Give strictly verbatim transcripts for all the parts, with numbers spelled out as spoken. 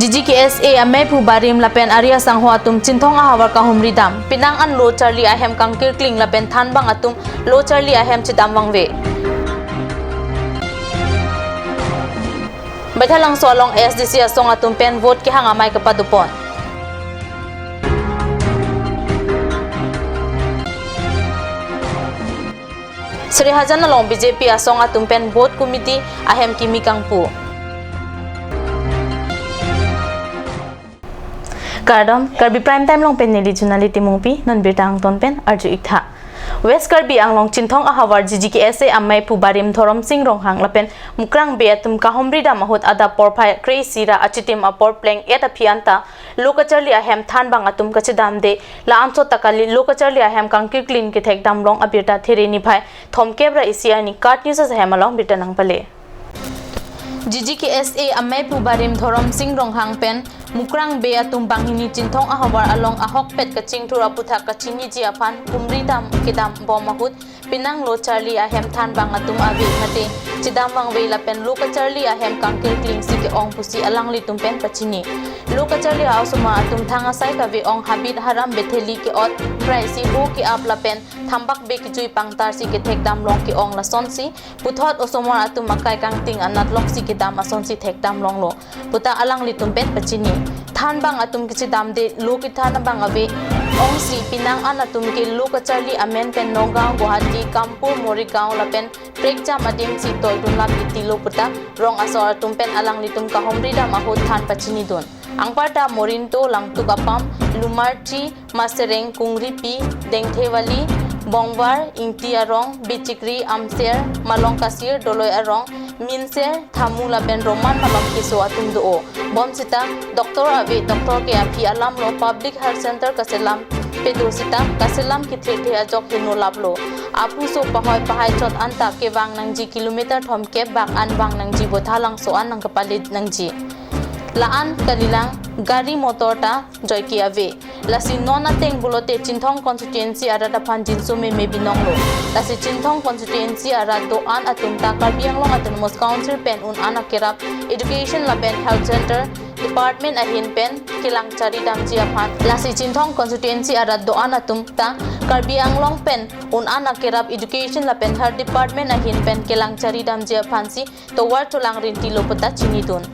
G G K S A amei pu barim lapen ari asangho atum Chinthong ahavar kahumri dam. Penang an lo charli ahem kangkirkling lapen thanbang atum lo charli ahem chedam vangve. Baithalangso along A S D C asong atum pen vote kehang amei kepadopon. Srihajan along B J P asong atum pen booth committee ahem kimi kangpu. Kardom, Karbi Prime Time along pen neli Junali Timungpi, non birta angton pen arju iktha. West Karbi Anglong Chinthong ahavar G G K S A amei pu barim Dhorom Sing Ronghang lapen Mukrang Bey atum kahumri dam ahut adap porphai kre-isi ra achitim apor pleng et aphi anta lo kacharli ahem thanbang atum kachedamde, la-anchot ta kali lo kacharli ahem kangkirkling kethek damlong abirta There niphai thomkep ra isi arni KAT News ahem along birta nangpale. G G K S A amei pu barim Dhorom Sing Ronghang pen Mukrang Bey atum banghini Chinthong ahavar along ahokpet kachingthur aputhak kachiniji aphan humri dam kedam bom ahut penang lo charli ahem thanbang atum ave mate chedam vangve lapen lo kacharli ahem kangkirkling si ke-ong pusi alanglitum pen pachini. Lo kacharli a-osomar atum thang asai kave-ong habit haram betheli ke-ot prai si bo ke-ap lapen thambak be kejui pangtar si kethek damlong ke-ong lasonsi puthot osomar atum akai kangting anat loksi kedam asonsi thek damlonglo puta alanglitum pen pachini. Thanbang atum kachedamde lo kethan abang ave ongsi penang an atum ke lo kacharli amen pen Nagaon, Guwahati, Kampur, Morigaon lapen prekjam adim si toidun lap itilo puta rong asor atum pen alanglitum kahumri dam ahut than pachinidun. Anparta Morinto, Langtuk Apam, Lumarchi, Masereng, Kungripi, Dengthevali, Bongvar, Ingti Arong, Bichikri, Amser, Malong Kasir, Doloi Arong, Minser, Thamu lapen Roman malom keso atum do-o. Bonsita doctor ave, doctor ke aphi alamlo, public health center kaselam pedo sita kaselam kethethe ajok heno laplo. Apuso pahoi pahai chot anta kevang nangji kilometer thomkep bak an vang nangji, Baithalangso an nangkepale nangji. La-an kalilang gari motor ta joike ave. Lasi non ateng pulote Chinthong constituency arat aphan jinso meme binonglo. Lasi Chinthong constituency arat do-an atum ta Karbi Anglong Autonomous Council pen un-an akerap education lapen health center department ahin pen kelang chari damji aphan. Lasi Chinthong constituency arat do-an atum ta Karbi Anglong pen un-an akerap education lapen health department ahin pen kelang chari damji aphansi tovar cholang rintilo puta chinidun.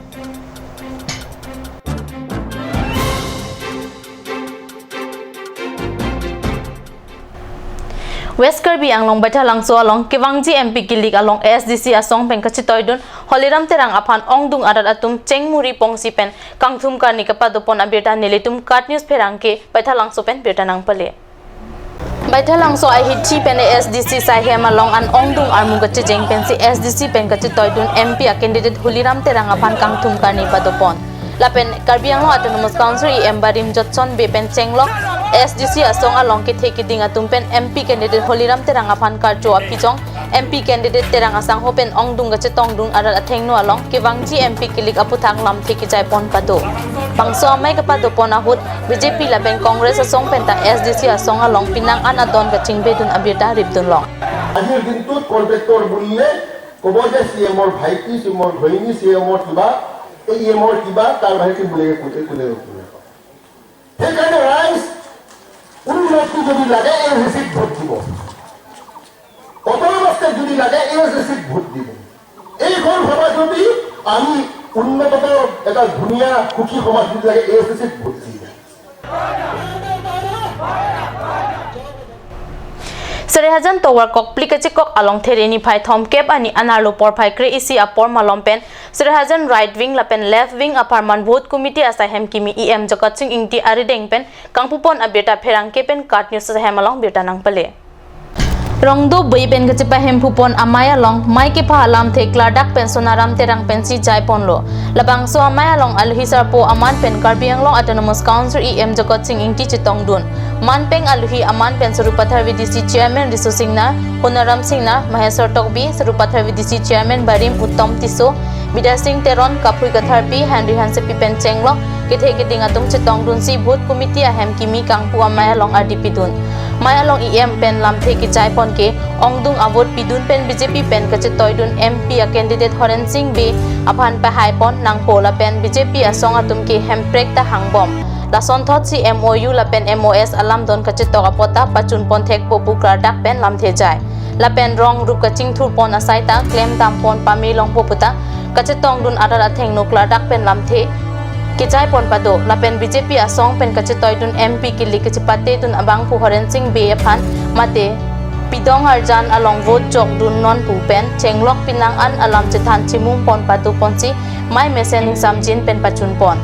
West Karbi Anglong Baithalangso along kevangji M P kilik along A S D C asong pen kachetoidun Holiram Terang aphan ongdung arat atum chengmuri pongsi pen kangthum karni kepadopon abirta nelitum KAT News pherangke Baithalangso pen birta nangpale. Baithalangso ahithi pen A S D C saihem along an ongdung armu kachejeng pensi A S D C pen kachetoidun M P a candidate Holiram Terang aphan kangthum karni padopon. Lapen Karbi Anglong Autonomous Council E M barim Jotson Bey pen chenglok A S D C asong along kethe keding atum pen M P candidate Holiram Terang aphan karcho aphi jong M P candidate Terang asangho pen ongdung kachetongdun arat athengno along kevangji M P kilik aputhak lamthe kejaipon pado. Bangso amei kepadopon ahut B J P lapen Congress asong penta A S D C asong along penang an adon kachingbedun abirta ripdunlong. আজিৰ দিনটোত কণ্ট্ৰেক্টৰ বুলিলে ক'ব যে চি এমৰ ভাইটি, চি এমৰ ঘৈণী, চি এমৰ কিবা, এই ই এমৰ কিবা, তাৰ বাহিৰে বুলিলে কোনে, কোনে নুশুনে। সেইকাৰণে ৰাইজ উন্নতি যদি লাগে, এ এছ ডি চিত ভোট দিব। অট'নমাছ ষ্টেট যদি লাগে, এ এছ ডি চিত ভোট দিব। এইখন সভা যদি আমি উন্নততৰ এটা ধুনীয়া সুখী সমাজ যদি লাগে, এ এছ ডি চিত ভোট দিব। Srihajan tovar kokpli kachikok along There niphai thomkep arni anerlo porphai kre-isi apor malom pen Srihajan right wing lapen left wing apharman booth committee asaihem kimi E M Jagat Sing Engti arideng pen kangpupon abirta pherangke pen KAT News asaihem along birta nangpale. Rongdo Bey pen kachepahemphupon amei along mei kepha alamthe klardak pen Sonaram Terang pensi jaiponlo. Labangso amei along alohi sarpo aman pen Karbi Anglong Autonomous Council E M Jagat Sing Engti chetongdun. Man peng alohi aman pen Sarupathar V D C Chairman Riso Singnar, Honaram Singnar, Maheswar Tokbi, Sarupathar V D C Chairman barim Uttom Tisso, Bidya Sing Teron, Kaphui Katharpi, Henry Hansepi pen chenglok, Kethe keding atum chetongdunsi booth committee ahem kimi kangpu amei along ardi pidun. Mei along E M pen lamthe kechai pon ke ongdung avote pidun pen B J P pen kachetoidun M P a candidate Horen Sing Bey aphan pahai pon nangpo lapen B J P asong atum ke hemprek ta hangbom. Lasonthotsi M O U lapen M O S alam don kachetok apot ta pachun pon thekpo pu klardak pen lamthe jai. Lapen rong rup kachingthur pon asai ta klem dam pon pame longpo puta kachetongdun arat athengno klardak pen lamthe kejai pon pado. Lapen B J P asong pen kachetoidun M P kili kachepatedun abangphu Horen Sing Bey aphan mate pidong arjan along vote jokdun non pu pen chenglok pinang an alam chethan chimum pon pado ponsi mei mesen ingsamjin pen pachun pon.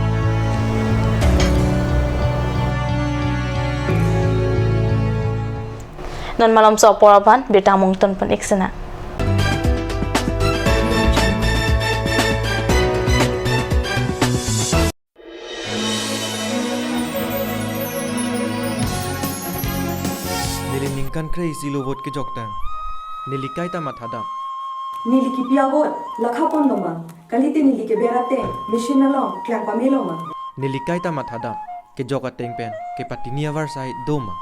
Non malomso apor aphan birta mungton pon ik sena. Neli ningkan kre-isi lo vote kejok tang. Neli kaita mathadam. Neli kipi a-vote lakha pon doma. Kalite neli keber ateng machine along klang pamelo ma? Neli kaita mathadam. Kejok ateng pen kepatini avarsai do ma?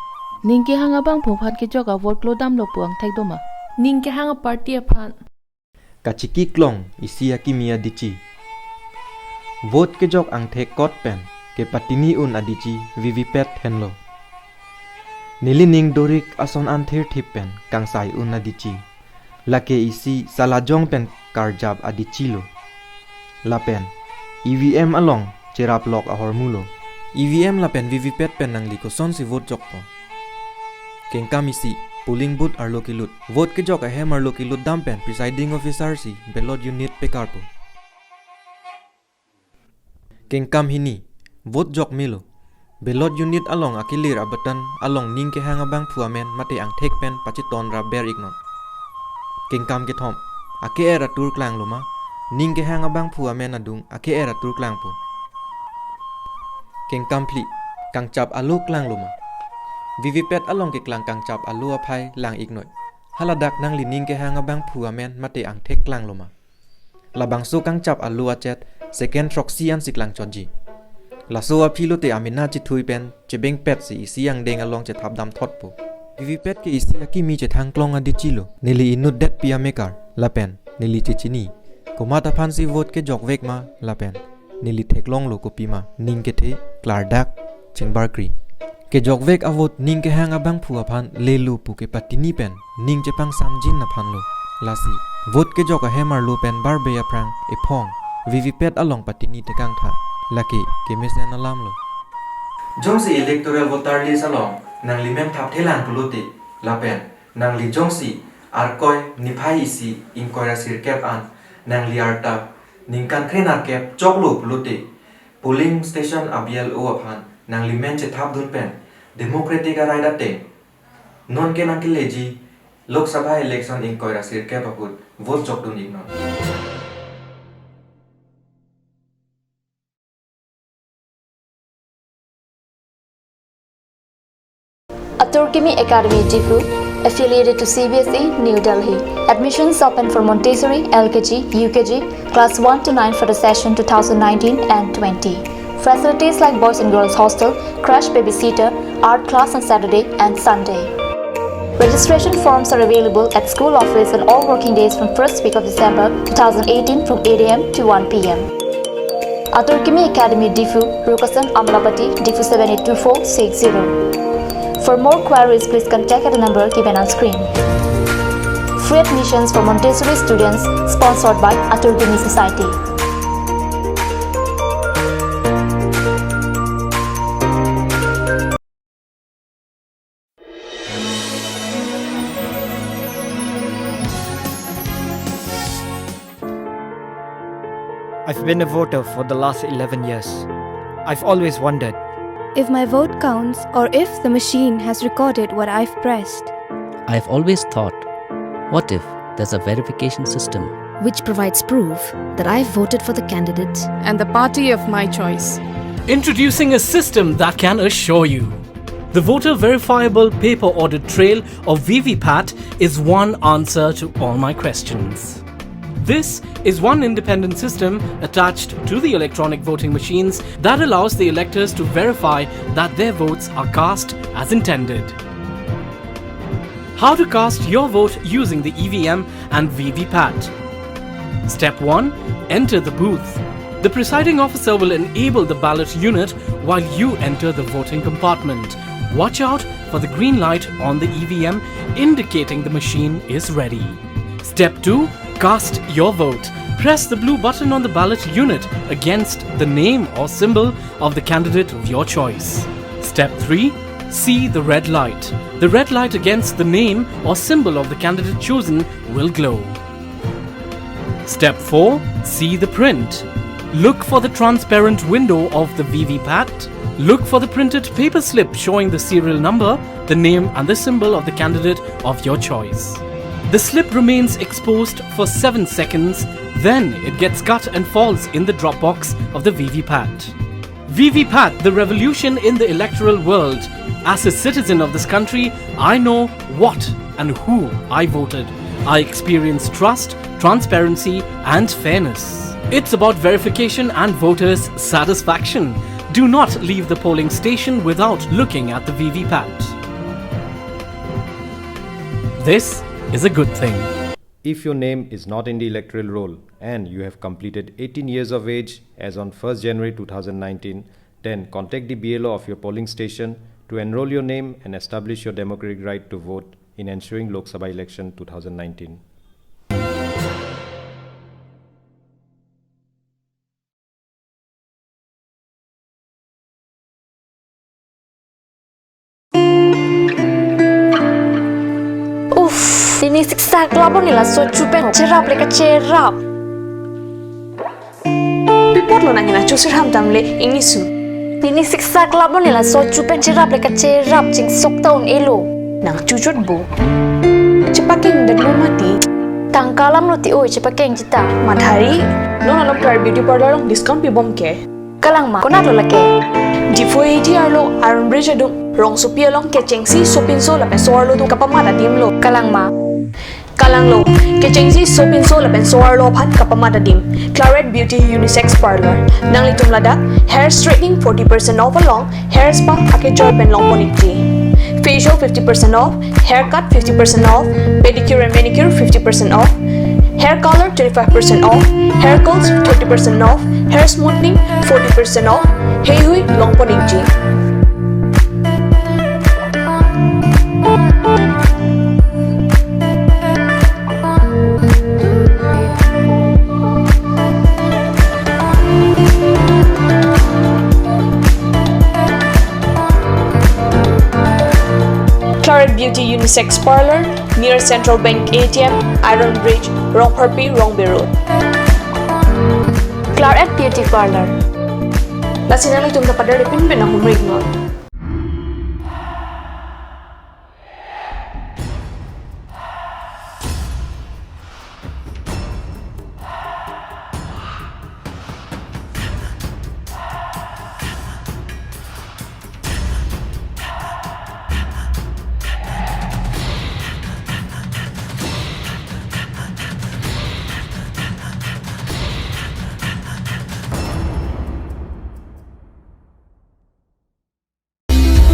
Ning kehang abangphu aphan kejok a-vote klodamlo pu angthek do ma? Ning kehang a-party aphan. Kachiki klong isi akimi adichi. Vote kejok angthek kot pen kepatini un adichi V V P A T henlo. Nelining dorik ason an thirthip pen kangsai un adichi. Lake isi salajong pen karjap adichilo. Lapen E V M along cherap lok ahormulo. E V M lapen V V P A T pen nangli kosonsi vote jokpo? Kengkam isi, polling booth arlo kelut. Vote kejok ahem arlo kelut dam pen presiding officer si ballot unit pekarpo. Kengkam hini, vote jok melo. Ballot unit along akelir a-button along ning kehang abangphu amen mate angthek pen pachiton rap ber iknon. Kengkam kethom, ake-er atur klanglo ma? Ning kehang abangphu amen adung ake-er atur klangpo. Kengkam phli, kangchap alo klanglo ma? V V P A T along keklang kangchap alo aphai lang iknoi. Haladak nangli ning kehang abangphu amen mate angthek klanglo ma? Labangso kangchap alo achet second throksi ansi klangchotji. Laso aphi lote amena chethui pen chebengpetsi isi angdeng along chethap damthotpo. V V P A T ke isi akimi chethang klong adichilo. Neli inut detpi amekar lapen neli chechini. Komat aphansi vote kejokvek ma lapen neli theklonglo kopima ning kethe klardak chingbarkri. Kejokvek a-vote ning kehang abangphu aphan lelo pu kepatini pen ning chepangsamjin aphanlo. Lasi vote kejok ahem arlo pen barbe aphrang ephong V V P A T along patini tekangtha. Lake kemesen alamlo. Jongsi electoral voter list along nangli men thapthelang pulote lapen nangli jongsi Arkoi niphai isi ingkoi ra sirkep an nangli arta ningkan kre nerkep choklo pulote polling station a-B L O aphan nangli men chethapdun pen democratic a-right ateng nonke nangkeleji Lok Sabha election ingkoi ra sirkep ahut vote jokdun iknon. Atur Kimi Academy Diphu, affiliated to C B S E, New Delhi. Admissions open for Montessori, L K G, U K G, class one to nine for the session two thousand nineteen and twenty. Facilities like boys and girls hostel, crash babysitter, art class on Saturday and Sunday. Registration forms are available at school office on all working days from first week of December two thousand eighteen from eight A M to one P M. Atur Kimi Academy Diphu, Rukasan Amlapati, Diphu seven eight two four six zero. For more queries, please contact at the number given on screen. Free admissions for Montessori students, sponsored by Atur Kimi Society. I've been a voter for the last eleven years. I've always wondered if my vote counts or if the machine has recorded what I've pressed. I've always thought, what if there's a verification system which provides proof that I've voted for the candidate and the party of my choice? Introducing a system that can assure you the voter verifiable paper audit trail, or V V P A T, is one answer to all my questions. This is one independent system attached to the electronic voting machines that allows the electors to verify that their votes are cast as intended. How to cast your vote using the E V M and V V pat. Step one. Enter the booth. The presiding officer will enable the ballot unit while you enter the voting compartment. Watch out for the green light on the E V M indicating the machine is ready. Step two. Cast your vote. Press the blue button on the ballot unit against the name or symbol of the candidate of your choice. Step three. See the red light. The red light against the name or symbol of the candidate chosen will glow. Step four. See the print. Look for the transparent window of the V V pat. Look for the printed paper slip showing the serial number, the name and the symbol of the candidate of your choice. The slip remains exposed for seven seconds, then it gets cut and falls in the drop box of the V V pat. V V pat, the revolution in the electoral world. As a citizen of this country, I know what and who I voted. I experience trust, transparency, and fairness. It's about verification and voters' satisfaction. Do not leave the polling station without looking at the V V pat. This is a good thing. If your name is not in the electoral roll and you have completed eighteen years of age as on first January two thousand nineteen, then contact the B L O of your polling station to enroll your name and establish your democratic right to vote in ensuing Lok Sabha election two thousand nineteen. Uff, pini siksak labon nila so chupen cherap le kacherap. Pi apotlo nang hena chusir ham damle ingni su. Pini siksak labon nila so chupen cherap le kacherap chingsok ta un-elo. Nang chuchot bo. Chepakeng det mo mati. Tangka alam lo ti oi chepakeng chita. Mathari. Non alam Claret Beauty Parlour along discount pibom ke. Kalang ma, konat lo lake? Diphu A T arlo Iron Bridge adung, rongsopi along kechengsi sopinso lapen so-arlo atum kapamat adim lo. Kalang ma? Kalang lo, kechengsi sopinso lapen so-arlo aphan kapamat adim. Claret Beauty Unisex Parlour. Nanglitum ladak hair straightening forty percent off along hair spa akejoi pen longpon ikji. Facial fifty percent off, haircut fifty percent off, pedicure and manicure fifty percent off, hair color twenty-five percent off, hair curls thirty percent off, hair smoothing forty percent off. Heihui longpon ikji. Claret Beauty Unisex Parlour, near Central Bank A T M, Iron Bridge, Rongpharpi, Rongbe Road. Claret Beauty Parlour. Lasi nanglitum ta pader de pinpin ahumrik non.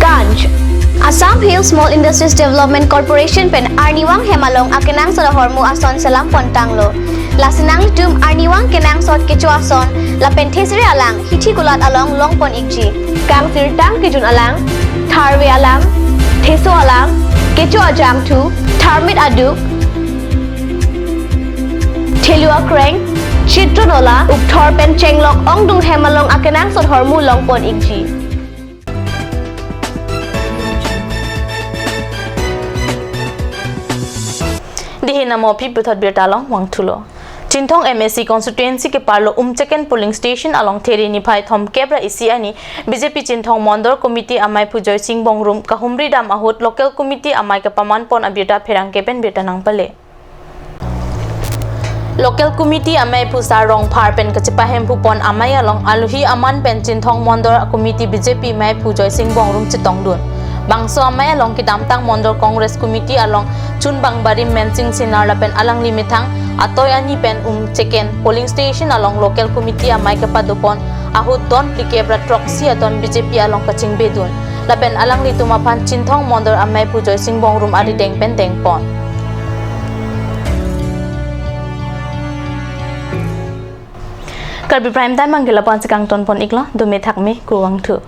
Ganj. Assam Hill Small Industries Development Corporation pen arnivang hem along akenangsot ahormu ason selam pontanglo. Lasi nanglitum arnivang kenangsot kecho ason lapen thesere alang hithi kulat along longpon ikji. Kangsirtang kejun alang, tharve alang, theso alang, kecho ajangthu, tharmit aduk, thelu akreng, chitron ola, ukthor pen chenglok ongdung hem along akenangsot ahormu longpon ikji. Dihin amo aphi puthot birta along vangthulo. Chinthong M A C constituency keparlo Umcheken polling station along There niphai thomkep ra isi arni B J P Chinthong Mondol Committee amei aphu Joysing Bongrung kahumri dam ahut local committee amei kapaman pon abirta pherangke pen birta nangpale. Local committee amei aphu Sar Rongphar pen kachepahemphu pon amei along alohi aman pen Chinthong Mondol committee B J P mei aphu Joysing Bongrung chetongdun. Bangso amei along kedamtang Mondol Congress Committee along Chunbang Barim Mensing Singnar lapen alangli methang atoi ani pen Umcheken Polling Station along Local Committee amei kepadopon ahut don phlikep ra throksi aton B J P along kachingbedun. Lapen alanglitum aphan Chinthong Mondol amei pu Joysing Bongrung arideng pen dengpon. Karbi Prime Time abangke lapu-ansi kangtonpon iklo, dome thakme, kurvangthu.